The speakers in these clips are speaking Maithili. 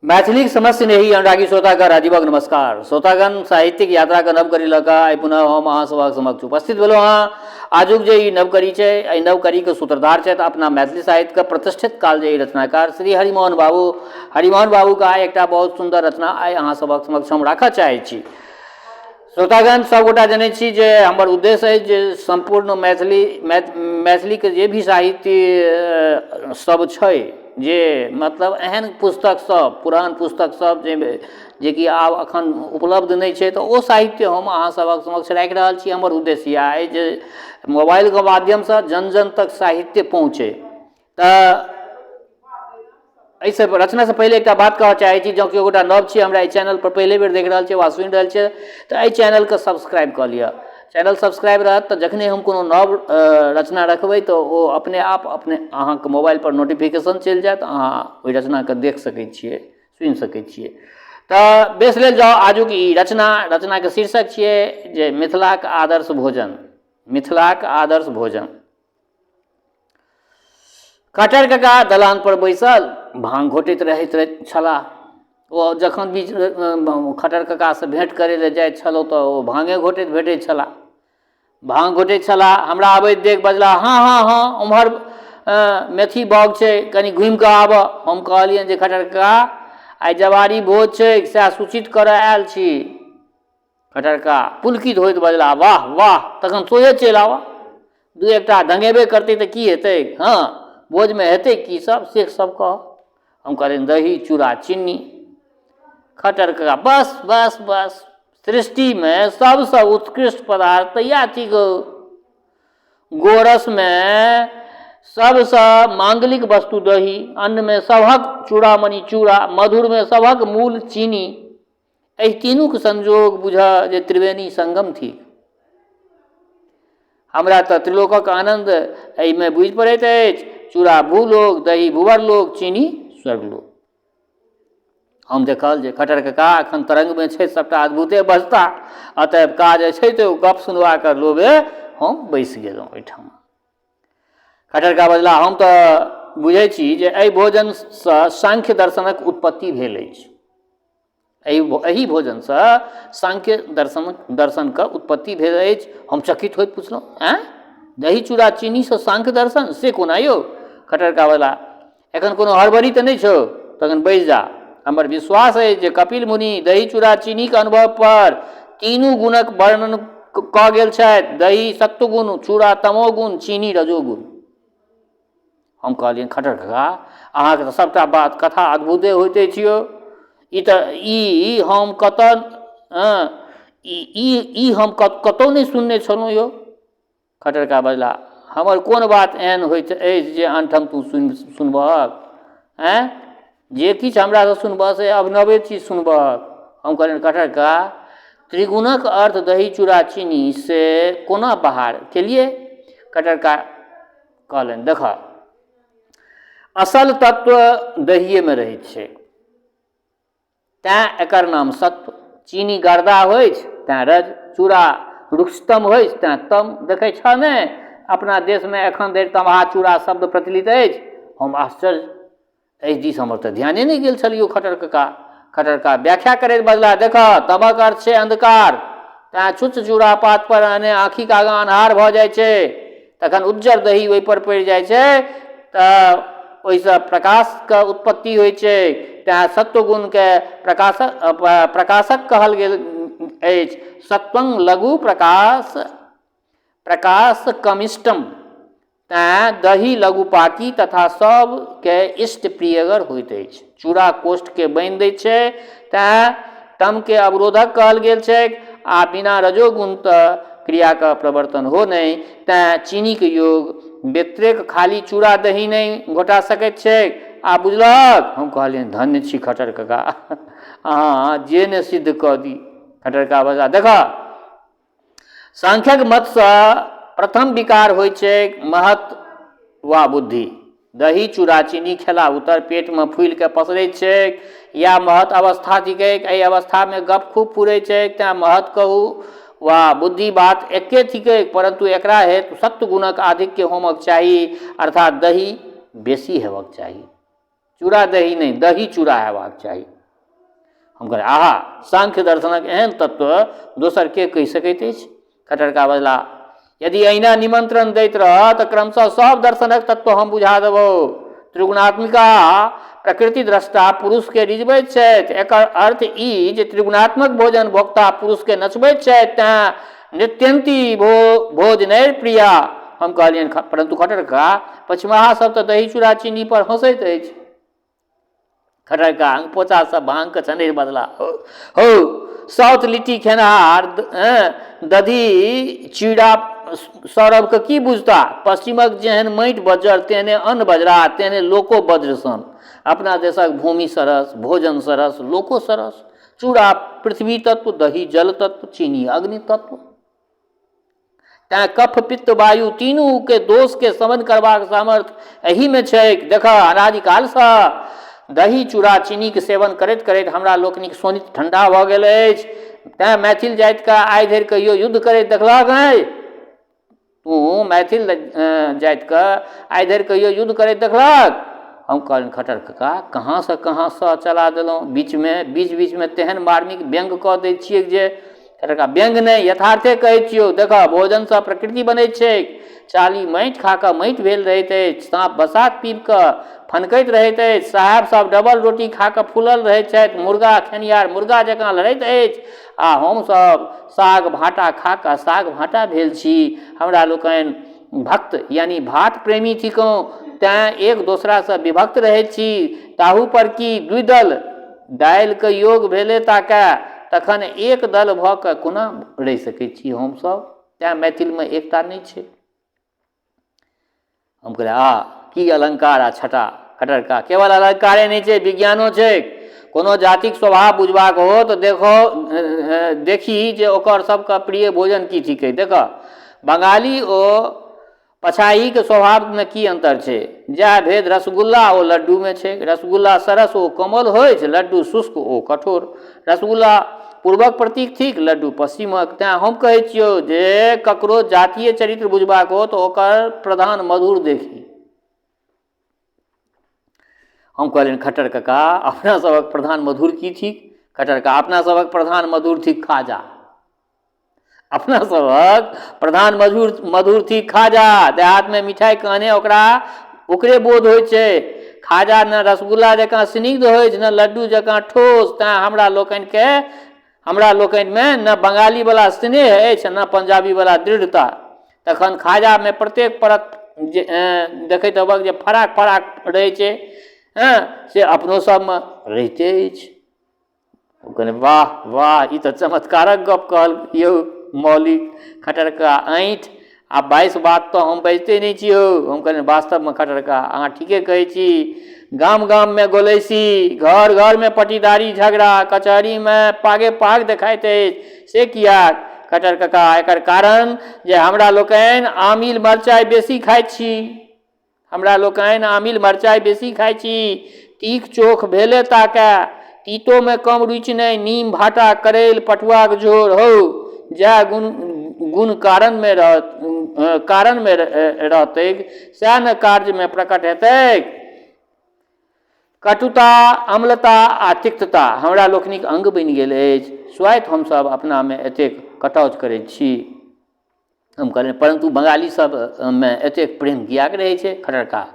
मैथिलीक समस्त स्नेही अनुरागी श्रोतागण राजीवक नमस्कार। श्रोतागण, साहित्यिक यात्राके नव कड़ी लऽ कऽ आइ पुनः हम अहाँ सभक समक्ष उपस्थित भेलहुँ हँ। आजुक जे ई नव कड़ी छै, एहि नव कड़ीके सूत्रधार छथि अपना मैथिली साहित्यके प्रतिष्ठित कालजयी रचनाकार श्री हरिमोहन बाबू। हरिमोहन बाबूके आइ एकटा बहुत सुन्दर रचना आइ अहाँ सभक समक्ष हम राखऽ चाहै छी। श्रोतागण, सभगोटा जनै छी जे हमर उद्देश्य अछि जे सम्पूर्ण मैथिली मैथिलीके जे भी साहित्य सब छै, जे मतलब एहन पुस्तक सब, पुरान पुस्तक सब जाहिमे जेकि आब एखन उपलब्ध नहि छै, तऽ ओ साहित्य हम अहाँ सभक समक्ष राखि रहल छी। हमर उद्देश्य इएह अइ जे मोबाइलके माध्यमसँ जन जन तक साहित्य पहुँचै। तऽ एहिसँ रचनासँ पहिले एकटा बात कहऽ चाहै छी, जँ केओ गोटा नव छी, हमरा एहि चैनलपर पहिले बेर देख रहल छी वा सुनि रहल छियै, तऽ एहि चैनलके सब्सक्राइब कऽ लिअ। चैनल सब्सक्राइब रहत तऽ जखने हम कोनो नव रचना रखबै तऽ ओ अपने आप अपने अहाँके मोबाइलपर नोटिफिकेशन चलि जायत, अहाँ ओहि रचनाके देख सकै छियै, सुनि सकै छियै। तऽ बेस लेल जाउ आजुक ई रचना। रचनाके शीर्षक छियै जे मिथिलाक आदर्श भोजन। मिथिलाक आदर्श भोजन। खट्टर कका दलान पर बैसल भांग घोटैत रहैत छलाह। ओ जखन भी खट्टर ककासँ भेँट करै लए जाइत छलहुँ तऽ ओ भांगे घोटैत भेटैत छलाह। भांग घोटैत छलाह। हमरा अबैत देख बजलाह, हँ हँ हँ, ओम्हर मेथी बाग छै, कनि घुमि कऽ आबऽ। हम कहलियनि जे खट्टर कका, आइ जवारी भोज छै, सएह सूचित करऽ आयल छी। खट्टर कका पुलकित होइत बजलाह, वाह वाह, तखन सोझे चलि आबऽ, दू एकटा ढंगेबे करतै तऽ की हेतै? हँ, भोजमे हेतै की सब से सब कह। हम कहलियनि, दही चूड़ा चीनी। खट्टर कका, बस बस बस, सृष्टिमे सबसँ उत्कृष्ट पदार्थ तऽ इएह थिक। गोरसमे सबसँ मांगलिक वस्तु दही, अन्नमे सभक चूड़ामणि चूड़ा, मधुरमे सभक मूल चीनी, एहि तीनूक संयोग बुझह जे त्रिवेणी संगम थिक। हमरा तऽ त्रिलोकक आनन्द एहिमे बुझि पड़ैत अछि। चूड़ा भूलोक, दही भूवरलोक, चीनी स्वर्गलोक। हम देखल जे खट्टर कका एखन तरंगमे छथि, सभटा अद्भुते बजता, अतएव काज छै तऽ ओ गप सुनबाक लोभे हम बैसि गेलहुँ ओहिठाम। खट्टर कका बजला, हम तऽ बुझै छी जे एहि भोजनसँ सांख्य दर्शनक उत्पत्ति भेल अछि। एहि भोजनसँ सांख्य दर्शनके उत्पत्ति भेल अछि। हम चकित होइत पुछलहुँ, आँय, दही चूड़ा चीनीसँ सांख्य दर्शन, से कोना यौ? खट्टर कका बजला, एखन कोनो हड़बड़ी तऽ नहि छौ? तखन बैस जा। हमर विश्वास अछि जे कपिल मुनि दही चूड़ा चीनीके अनुभव पर तीनू गुणक वर्णन कऽ गेल छथि। दही सत्वगुण, चूड़ा तमोगुण, चीनी रजोगुण। हम कहलियनि, खट्टर कका, अहाँके तऽ सभटा बात कथा अद्भुते होइत अछि यौ। ई तऽ ई हम कतऽ ई ई हम कतहु नहि सुनने छलहुँ यौ। खट्टर कका बजला, हमर कोन बात एहन होइत अछि जे आनठाम तू सुनबहक? आँय, जे किछु हमरासँ सुनबह से अभिनवे चीज सुनबहक। हम कहलियनि, खट्टर कका, त्रिगुणक अर्थ दही चूड़ा चीनी से कोना बहार केलियै? खट्टर कका कहलनि, देखह, असल तत्व दहिएमे रहैत छै, तैँ एकर नाम सत्व। चीनी गर्दा होइछ तैँ रज, चूड़ा रुक्षतम होइछ तैँ तम। देखै छह ने, अपना देशमे एखन धरि तमहा चूड़ा शब्द प्रचलित अछि। हम आश्चर्य, एहि दिस हमर तऽ ध्याने नहि गेल छल यौ खट्टर कका। खट्टर कका व्याख्या करैत बजलाह, देखह, तमक अर्थ छै अन्धकार, तैँ छुच्छ चूड़ा पात पर आने आँखिक आगाँ अन्हार भऽ जाइ छै, तखन उज्जर दही ओहिपर पड़ि जाइ छै तऽ ओहिसँ प्रकाशके उत्पत्ति होइ छै, तैँ सत्वगुणके प्रकाशक कहल गेल अछि। सत्वं लघु प्रकाश प्रकाश कमिष्टम, तैँ दही लघुपाकी तथा सभके इष्ट प्रियगर होइत अछि। चूड़ा कोष्ठके बान्हि दैत छै, तैँ तमके अवरोधक कहल गेल छैक, आ बिना रजोगुण तऽ क्रियाके प्रवर्तन हो नहि, तैँ चीनीक योग व्यतिरेक खाली चूड़ा दही नहि घोटा सकैत छैक। आ बुझलहक? हम कहलियनि, धन्य छी खट्टर कका, अहाँ जे ने सिद्ध कऽ दी। खट्टर कका बजला, देखह, सांख्यक मतसँ प्रथम विकार होइत छैक महत वा बुद्धि। दही चूड़ा चीनी खेला उतर पेटमे फूलि कऽ पसरैत छैक, या महत अवस्था थिकैक। एहि अवस्थामे गप खूब फुरैत छैक, तेँ महत कहू वा बुद्धि, बात एके थिकैक, परन्तु एकरा हेतु सत्वगुणक आधिक्य होमक चाही, अर्थात दही बेसी हेबक चाही। चूड़ा दही नहि, दही चूड़ा हेबाक चाही। हम कहलियै, आहा, सांख्य दर्शनक एहन तत्व दोसर के कहि सकैत अछि? खट्टर कका बजला, यदि अहिना निमंत्रण दैत रह तऽ क्रमशः सब दर्शनक तत्व हम बुझा देबौ। त्रिगुणात्मिका प्रकृति द्रष्टा पुरुषके रिझबैत छथि। एकर अर्थ ई जे त्रिगुणात्मक भोजन भोक्ता पुरुषके नचबैत छथि, तेँ नृत्यन्ती भो भोजनैर प्रिया। हम कहलियनि, परन्तु खट्टर कका, पछिमाहा सब तऽ दही चूड़ा चीनी पर हँसैत अछि। खट्टर कका अंगपोछा सब भांग के छनैत बजला, हौ, साउथ लिट्टी खेनहार दधी चूड़ा सौरभके की बुझता? पश्चिमक जेहन माटि बज्जर तेहने अन्न बजरा, तेहने लोको वज्र सन। अपना देशक भूमि सरस, भोजन सरस, लोको सरस। चूड़ा पृथ्वी तत्व, दही जल तत्व, चीनी अग्नि तत्व। तैँ कफ पित्त वायु तीनूके दोषके शमन करबाक सामर्थ्य एहिमे छैक। देखह, अनादिकालसँ दही चूड़ा चीनीके सेवन करैत करैत हमरा लोकनिक शोणित ठण्डा भऽ गेल अछि। तैँ मैथिल जातिके आइ धरि कहियो युद्ध करैत देखलहक नहि? तू मैथिल जातिके आइ धरि कहियो युद्ध करैत देखलहक? हम कहलनि, खट्टर कका, कहाँसँ कहाँसँ चला देलहुँ। बीचमे बीच बीचमे तेहन मार्मिक व्यङ्ग कऽ दैत छियैक जे खट्टर, व्यङ्ग नहि, यथार्थे कहै छियौ। देखह, भोजनसँ प्रकृति बनैत छैक। चाली माटि खा कऽ माटि भेल रहैत अछि, साँप बसात पीबि कऽ फनकैत रहैत अछि, साहेब सब डबल रोटी खा कऽ फूलल रहैत छथि, मुर्गा खेनिहार मुर्गा जकाँ लड़ैत अछि आ हमसभ साग भाँटा खा कऽ साग भाँटा भेल छी। हमरा लोकनि भक्त यानी भात प्रेमी थिकहुँ, तेँ एक दोसरासँ विभक्त रहैत छी। ताहू पर की द्विदल दालिके योग भेले ताकए, तखन एक दल भऽ कऽ कोना रहि सकै छी हमसभ? तेँ मैथिलमे एकता नहि छै। हम कहलियै, आ की अलङ्कार आ छटा। खट्टर कका, केवल अलङ्कारे नहि छै, विज्ञानो छै। कोनो जातिक स्वभाव बुझबाक हो तऽ देखो देखी जे ओकर सबके प्रिय भोजन की थिकै। देखह, बंगाली ओ पछाहीके स्वभावमे की अन्तर छै? जएह भेद रसगुल्ला ओ लड्डूमे छै। रसगुल्ला सरस ओ कोमल होइछ, लड्डू शुष्क ओ कठोर। रसगुल्ला पूर्वक प्रतीक थिक, लड्डू पश्चिमक। तेँ हम कहै छियौ जे ककरो जातीय चरित्र बुझबाक हो तऽ ओकर प्रधान मधुर देखी। हम कहलियनि, खट्टर कका, अपना सभक प्रधान मधुर की थिक? खट्टर कका, अपना सभक प्रधान मधुर थिक खाजा। अपना सभक प्रधान मधुर मधुर थिक खाजा। देहातमे मिठाइ कहने ओकरा ओकरे बोध होइ छै। खाजा ने रसगुल्ला जकाँ स्निग्ध होइछ, ने लड्डू जकाँ ठोस। तेँ हमरा लोकनिके हमरा लोकनिमे ने बंगालीवला स्नेह अछि, ने पंजाबीवला दृढ़ता। तखन खाजामे प्रत्येक परत जे देखैत हेबक जे फराक फराक रहै छै, हँ, से अपनो सभमे रहिते अछि। ओ कहलनि, वाह वाह, ई तऽ चमत्कारक गप कहल यौ मौलिक। खट्टर कका ऐंठ आ 22 बात तऽ हम बजिते नहि छी यौ। हम कहलियनि, वास्तवमे खट्टर कका, अहाँ ठीके कहै छी। गाम गाममे गोलैसी, घर घरमे पटीदारी झगड़ा, कचहरीमे पागे पाग देखाइत अछि, से किएक? खट्टर कका, एकर कारण जे हमरा लोकनि आमिल मरचाइ बेसी खाइत छी। हमरा लोकनि आमिल मरचाइ बेसी खाइ छी। तीख चोख भेले ताकए, तीतोमे कम रुचि नहि। नीम भाटा करैल पटुआक झोर हौ, जएह गुण गुण कारणमे रहत कारणमे रहतैक सएह ने कार्यमे प्रकट हेतैक। कटुता, अम्लता आ तिक्तता हमरा लोकनिक अङ्ग बनि गेल अछि। स्वाइत हमसभ अपनामे एतेक कटौज करैत छी। हम कहलियनि, परन्तु बंगाली सबमे एतेक प्रेम किएक रहै छै? खट्टर कका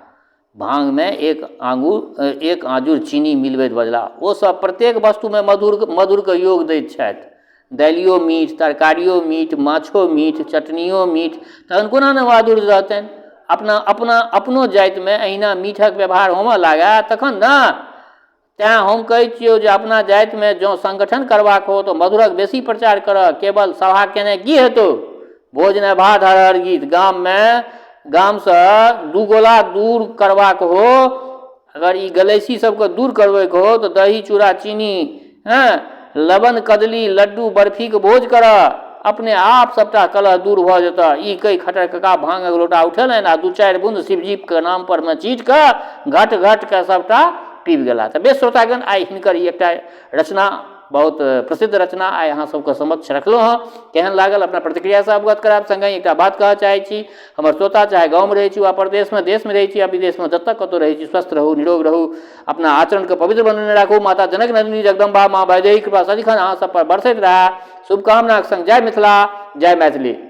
भाँगमे एक आङ्गुर एक आँजुर चीनी मिलबैत बजलाह, ओ सब प्रत्येक वस्तुमे मधुर मधुरके योग दैत छथि। दालियो मीठ, तरकारियो मीठ, माछो मीठ, चटनियो मीठ, तखन कोना ने माधुर्य रहतनि? अपना अपना अपनो जातिमे एहिना मीठक व्यवहार होमऽ लागए तखन ने। तेँ हम कहै छियौ जे अपना जातिमे जँ संगठन करबाक हो तऽ मधुरक बेसी प्रचार करह। केवल सभा केने की हेतौ? भोज ने भात हर हर गीत। गाममे गामसँ दू गोला दूर करबाक हो, अगर ई गलैसी सबके दूर करबैके हो तऽ दही चूड़ा चीनी, हँ, लवण कदली लड्डू बर्फीके भोज करह। अपने आप सबटा कलह दूर भऽ जेतह। ई कहि खट्टर कका भाँगक लोटा उठेलनि आ दू चारि बुन्द शिवजीके नाम परमे छीटि कऽ घट घट कऽ सबटा पीबि गेला। तऽ बेस श्रोतागण, आइ हिनकर ई एकटा रचना बहुत प्रसिद्ध रचना आइ अहाँ सबके समक्ष रखलहुँ हँ। केहन लागल अपना प्रतिक्रियासँ अवगत करायब। सङ्गहि एकटा बात कहऽ चाहै छी, हमर श्रोता चाहे गाँवमे रहै छी वा परदेशमे, देशमे रहै छी या विदेशमे, जतऽ कतहु रहै छी, स्वस्थ रहू, निरोग रहू, अपना आचरणके पवित्र बनेने राखू। माता जनक नन्दिनी जगदम्बा माँ वैदेही कृपा सदिखन अहाँ सब पर बरसैत रहए। शुभकामनाक सङ्ग जय मिथिला, जय मैथिली।